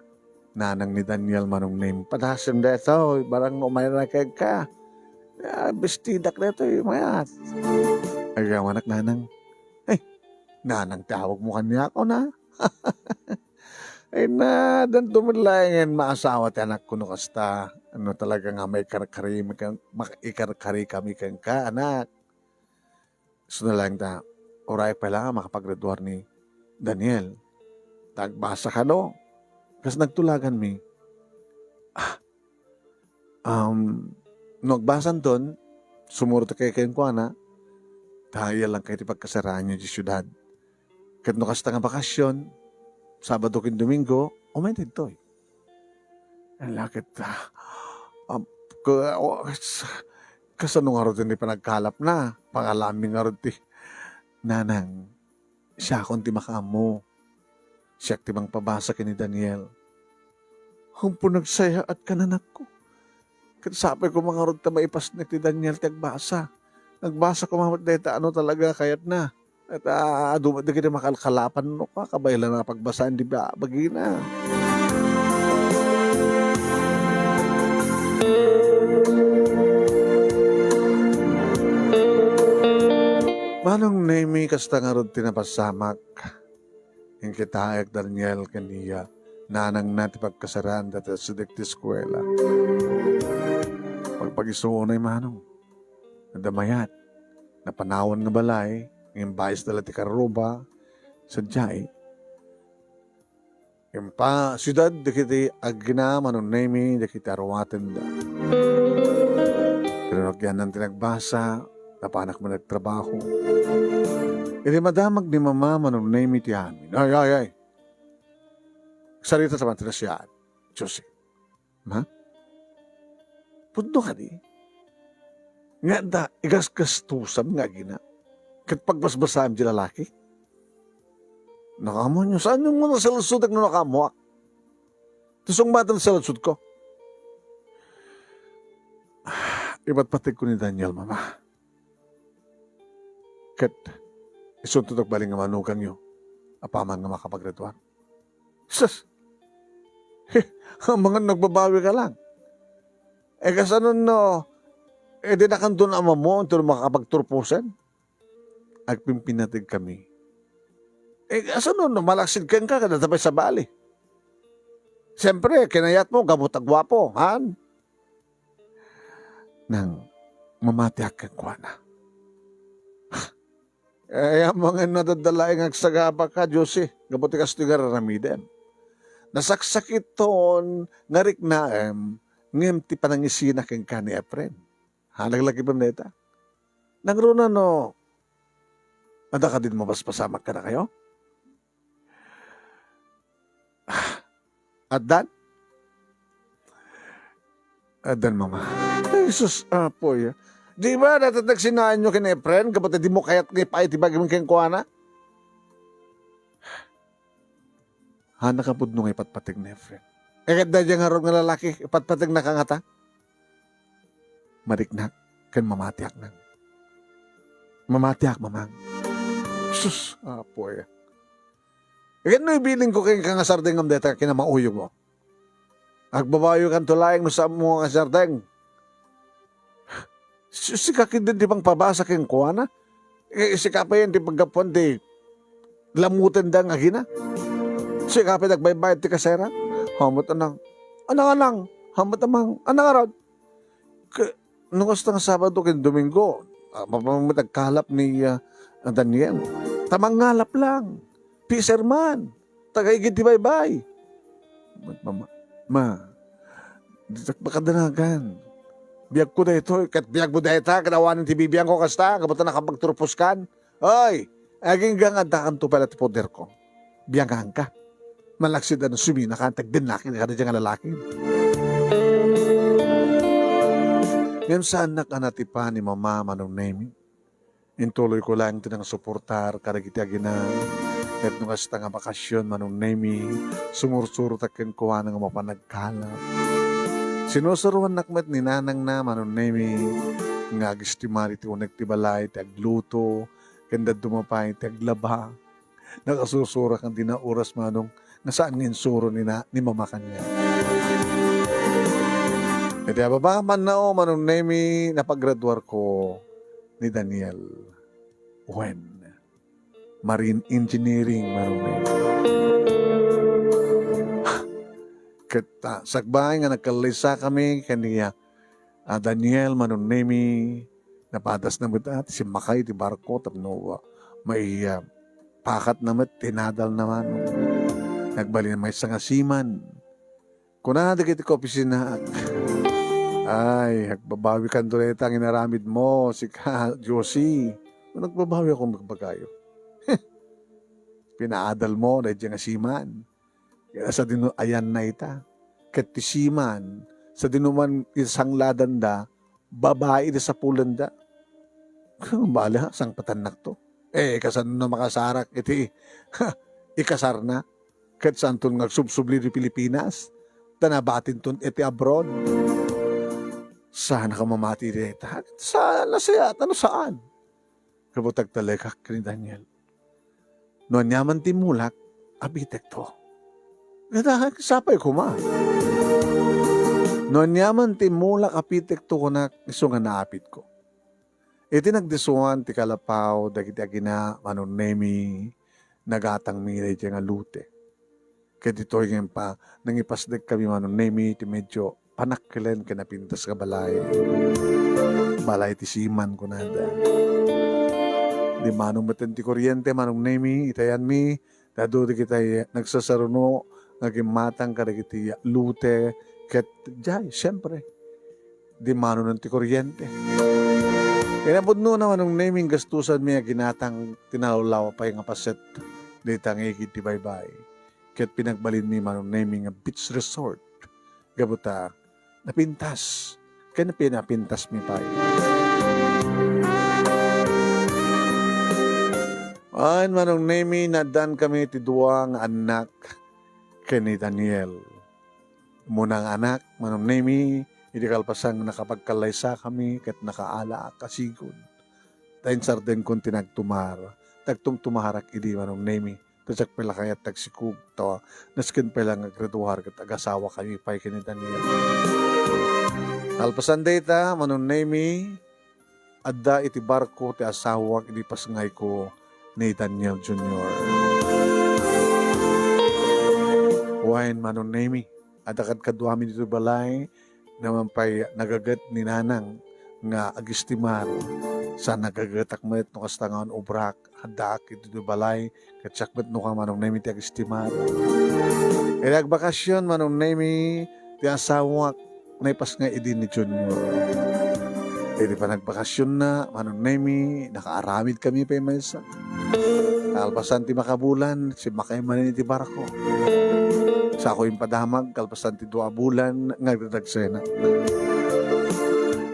nanang ni Daniel, Manong Nemi. Padasem daytoy, barang no umayna kenka. Ah, bestidak daytoy, mayat. Agyawanak, nanang. Ay, nanang ti awagmo kaniak, na? Ay na, danto met laengen maasawa ti anakko no kasta. Ano talaga nga maikarkari, maikarkari kami kenka, anak. Suna lang ta, uray pay la nga makapaggraduar ni Daniel. Ta agbasa kano. Kas nagtulaganmi. Ah, um, no agbasanton, sumurot kayo kenkuana, ta iyan lang kayo ti pagkasaraanyo di siudad. Ket no kasta nga bakasyon, Sabado ken Domingo, umay daytoy. Ala ket, ah, um, ka-, o, kas-, kasano ngarud ti panagkalapna? Pangalami ngarud ti, nanang, siakon ti makaammo. Siak ti mangpabasa ken ni Daniel. Ampon nagsayaat ka, nanakko. Ket sapay koma ngarud ta maipasnek ti Daniel ti agbasa. Nagbasa koma met dayta ano talaga kayatna. Ket, ah, adu met dagiti makalkalapan no ka-, kabaylan a pagbasaan di ba-, bagina. Manong Nemi, kasta ngarud ti napasamak. Inkitaek, Daniel, ken ni nanangna ti pagkasaraan dayta sidek ti eskuela. Pagpagisuonay, Manong. Adda mayat. Napanawan nga balay, ngem baisda la ti karruba, sadiay. Ngem pa, siudad dagiti agina, Manong Nemi, dagiti aruatenda. Pero nagyanan ti nagbasa, napanak man nagtrabaho. Idi madamag ni Mama, Manong Nemi, ti amin. Ay, ay, ay. Sarita sa pantirasiaan. Diyos, eh. Ma? Pudno kadi? Nga adda igasgastusam nga agina ket pagbasbasaem ti lalaki? Nakaammoanyo, saanyo nga nasaludsodek no nakaammoak? Ti sungbaten ti saludsodko. Ipatpategko ni Daniel, Mama. Ket isunto ti agbalin nga manugangyo apaman nga makapagraduar. Sus! Amangan nagbabawi ka lang. E, kasano no, e, di nakanto na amammo, anto no makakapagturposen? Agpimpinateg kami. E, kasano no, malaksid kenka, kada tapay sabali. Siyempre, kinayat mo, gapu ta guapo, han? Nang mamatiak kenkuana. Ay, amangan no adda laeng agsagabaka, Josie, gapu ti kastoy nga raramidem. Nasaksakitton nga riknaem, ngem ti panangisina kenka ni Efren. Ha, naglagipem dayta. Nangruna no, adda kadin mabasbasamak kadakayo? Addan? Addan, Mama. Ay, sus, Apo, ya. Di ba, dayta ti nagsinaanyo ken Efren, gapu ta dimo kayat nga ipaay ti bagim kenkuana? Haannak a pudno nga ipatpateg ni Efren. E, ket daydiay ngarud nga lalaki, ipatpategnak ngata? Mariknak ken mamatiak nang. Mamatiak, Mamang. Sus, Apo, ya. Ket no ibilin ko kenka nga sardengem dayta kinamauyogmo, agbabawikanto laeng no saanmo nga sardeng. Si-, sika ketdin ti mangpabasa kenkuana. E, sika pay ti paggapuan ti lamutenda nga agina. Sika pay nagbaybayad ti kasera. Hamet anang. Anang, anang. Hamet amang. Anang arad. Ke-, no kasta nga Sabado ken Domingo, a, mapamagkalap ni, a, Daniel. Ta mangngalap lang. Fisherman. Taga-igid ti baybay. Ma, ma, ma, ditak makadanagan. Biagko daytoy, ket biagmo dayta, ket awanen ti bibiangko kasta, gapu ta nakapagturposkan. Oy, agingga nga addakanto pay la ti poderko. Bianganka. Malaksid a no suminaka, tagdennaki kadaydiay nga lalaki. Ngem saannak a natipan ni Mama, Manong Nemi. Intuloyko laeng ti nangsuportar kadagiti agina, ket no kasta nga bakasion, Manong Nemi, sumursurotak kenkuana nga mapan agkalap. Sinusuroannak met ni nanangna, Manong Nemi, nga agestimar iti uneg ti balay, ti agluto, ken dadduma pay ti aglaba. Nakasursuro ket dina oras, Manong, nga saan nga insuro ni na-, ni Mama kaniak. Iti ababa, Manong Nemi, napagraduarko ni Daniel. Wen, marine engineering, Manong Nemi. Ket, ah, sakbay nga nagkallaysa kami ken ni, ah, Daniel, Manong Nemi, napadasna met, ah, ti simmakay ti barko tapno, ah, mai-, ah, pakatna met, tinadalna man. Nagbalin maysa nga seaman. Kuna dagiti kaopisinaak, "Ay, agbabawikanto dayta nga inaramidmo, sika, Josie." Nagbabawiak, kunak, babayo. Pinaadalmo daydiay nga seaman. Sadino ayanna ita. Ket ti seaman, sadino man isangladanda, babai ti sapulenda. Bale, ha, sangpatannakto. E, kasano makasarak iti, ha, ikasarna? Ket saanton nga agsubsubli iti Pilipinas, ta nabatinton iti abroad. Saanka mamati dayta? Sa-, nasayaat, no saan? Gapu ta agtalekak ken ni Daniel. No aniaman ti mulak, apitekto. Ket sapay koma. No aniaman ti mulak, apitekto, kunak, isu nga naapitko. Iti nagdisuan ti kalapaw dagiti agina, Manong Nemi, nagatangmi daydiay nga lute. Ket ditoy nga impa-, nangipasdekkami, Manong Nemi, ti medyo panakkelen ken napintas nga balay. Balay ti seaman, kunada. Dimmano metten ti kuryente, Manong Nemi, itayanmi, ta adu dagiti nagsasaruno nga agimmatang kadagiti lute, ket diay, siempre, dimmanonen ti kuryente. Kinapudnona, Manong Nemi, gastusanmi a ginatang ti nalawlaw pay nga paset dita nga igid ti baybay. Ket pinagbalinmi, Manong Nemi, nga beach resort. Gapu ta napintas. Ken pinapintasmi pay. Wen, Manong Nemi, naaddaan kami ti dua nga annak ken ni Daniel. Umuna nga anak, Manong Nemi, idi kalpasan nga nakapagkallaysakami ket nakaalaak a sigud. Ta insardengkon ti nagtumar, nagtumtumarak idi, Manong Nemi. Ta diak pay la kayat ti agsikog, ta nasken pay la nga aggraduar ket agasawakami pay ken ni Daniel. Kalpasan dayta, Manong Nemi, adda iti barko ti asawak idi pasngayko ni Daniel Junior. Wen, Manong Nemi, adda kadkaduami ditoy balay, naman pay nagaget ni Nanang nga agistimar. Saan nagagetak met no kasta nga obrak, addaak iti balay, ket siak met no ka, Manong Nemi, ti agistimar. Iti agbakasyon, Manong Nemi, ti asawak, naipasngay idi ni Junior. Iti panagbakasyon na, Manong Nemi, nakaaramid kami pay maysa. Kalpasan ti makabulan, simmakay manen iti barko. Sako impadamag, kalpasan ti dua a bulan, nga agdadagsena.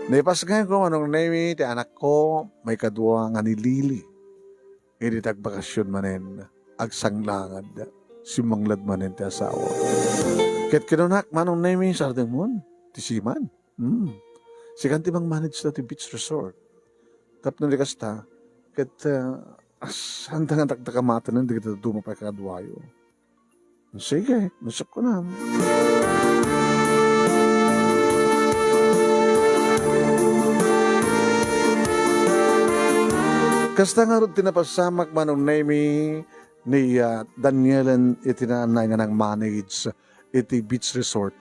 Naipasngayko, Manong Nemi, ti anakko, maikadua nga ni Lily. Idi ti agbakasyon manen, agsanglangad, simmanglad manen ti asawa. Ket kinunak, Manong Nemi, sardengmon, ti siman. Hmm. Sikan ti mangmanage ta ti beach resort. Tapno di kasta, ket, ah, as-, saan ta nga dakdakamaten, di kita duma pay kaduayo. Sige, nasakkunan. Kasta ngarud ti napasamak, Manong Nemi, ni, ah, Danielen iti naanay nga nang-manage iti beach resort.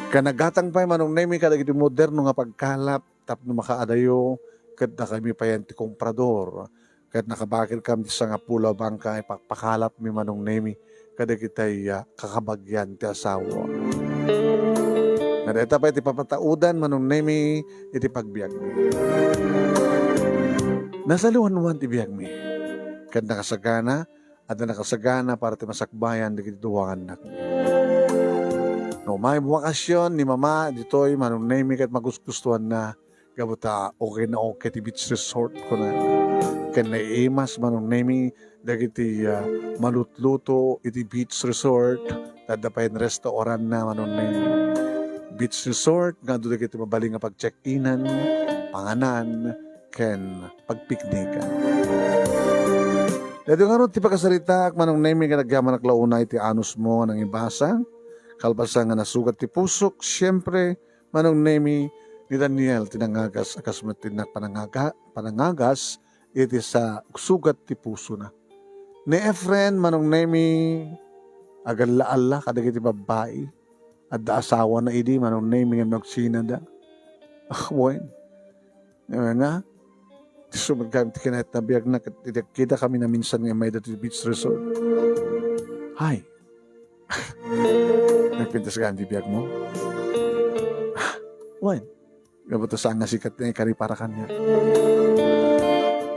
Kanagatang pay, Manong Nemi, kadagiti moderno nga pagkalap tapno makaadayo, ket dakami payen ti komprador. Ket nakabakilkami ti sangapulo a bangka, ipakpakalapmi, Manong Nemi, kadagitay, ah, kakabagian ti asawa. Nga dayta pay ti papataudan, Manong Nemi, iti pagbiagmi. Nasaliwanwan ti biagmi. Ket nakasagana, adda nakasagana para ti masakbayan dagiti dua nga annakmi. No umay buakasyon ni Mama ditoy, Manong Nemi, ket magustuhanna, gapu ta okay na okay ti beach resort, kunana. Ken naiimas, Manong Nemi, dagiti, ah, malutluto iti beach resort, adda pay restauranna, Manong Nemi. Beach resort nga adu dagiti mabalin nga pagcheck-inan, panganan, ken pagpiknikan. Daytoy ngarud ti pakasaritaak, Manong Nemi, nga nagyamanak la unay ti anusmo nga nangibasa. Kalpasan nga nasugat ti pusok, siempre, Manong Nemi, ni Daniel ti nangagas a kas met ti nagpanangaga-, panangagas iti sa-, sugat ti pusona. Ni Efren, Manong Nemi, agalla-alla kadagiti babbai. Adda asawana idi, Manong Nemi, ngem nagsinada. Ah, wen. Nga, nga, ti sumagam ti kinayat na biagna, ket idi agkita kami naminsan nga imayda ti beach resort. Hay. Nagpintas gayam ti biagmo? Wen. Gapu ta saan nga sikat nga ikari para kaniak.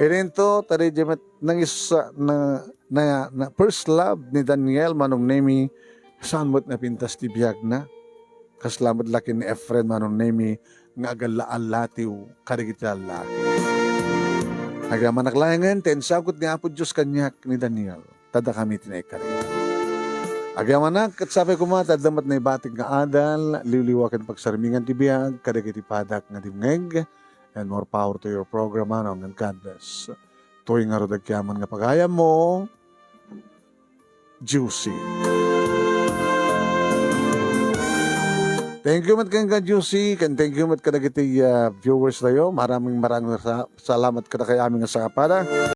Idinto, ta diay met nangis-, na, na, na first love ni Daniel, Manong Nemi, saan met napintas ti biagna. Kasla met la ken ni Efren, Manong Nemi, nga agalla-allatiw kadagiti lallaki. Agyamanak laengen ti insagut ni Apo Dios kaniak ni Daniel. Ta dakami ti naikari. Agyamanak, ket sapay koma ta adda met naibatik nga adal, liwliwa ken pagsarmingan ti biag kadagiti padak nga dimngeg. And more power to your program, Manong, and God bless. Toy ngarud agyaman nga pagayammo, Juicy. Thank you met kenka, Juicy, ken thank you met kadagiti, ah, viewers tayo. Maraming, maraming sa-, salamat kadakayo amin nga sangapala.